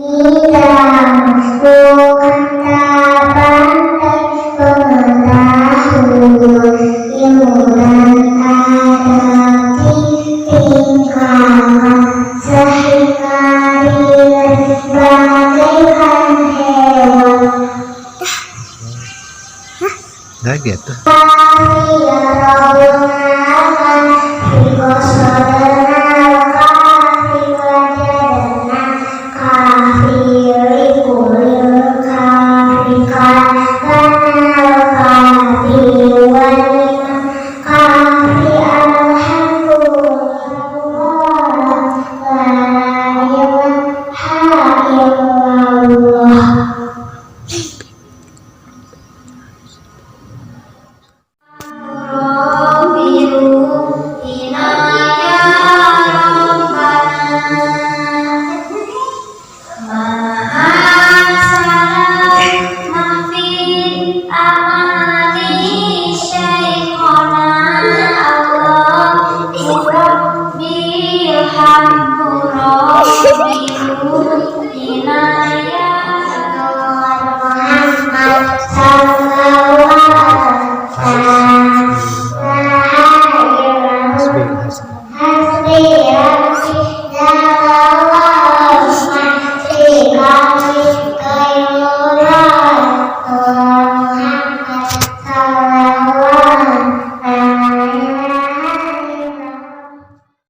Bukan tak pandai pengetahuan, ilmu dan adab ditinggalkan, sehingga diri bagaikan hewan. Dah gitu. Kafi يرونها في قصدنا الكافي وجدنا كافي لكل كافي كافنا الكافي ولمن كافي الحمد لله لا إله إلا الله. ربنا يا ربنا مع السلامة في أمان شيخنا الله ربي الحمد ربي يا محمد صلى الله عليه وسلم. Hasbi, hasbi. حسبي ربي جل الله ما في قلبي.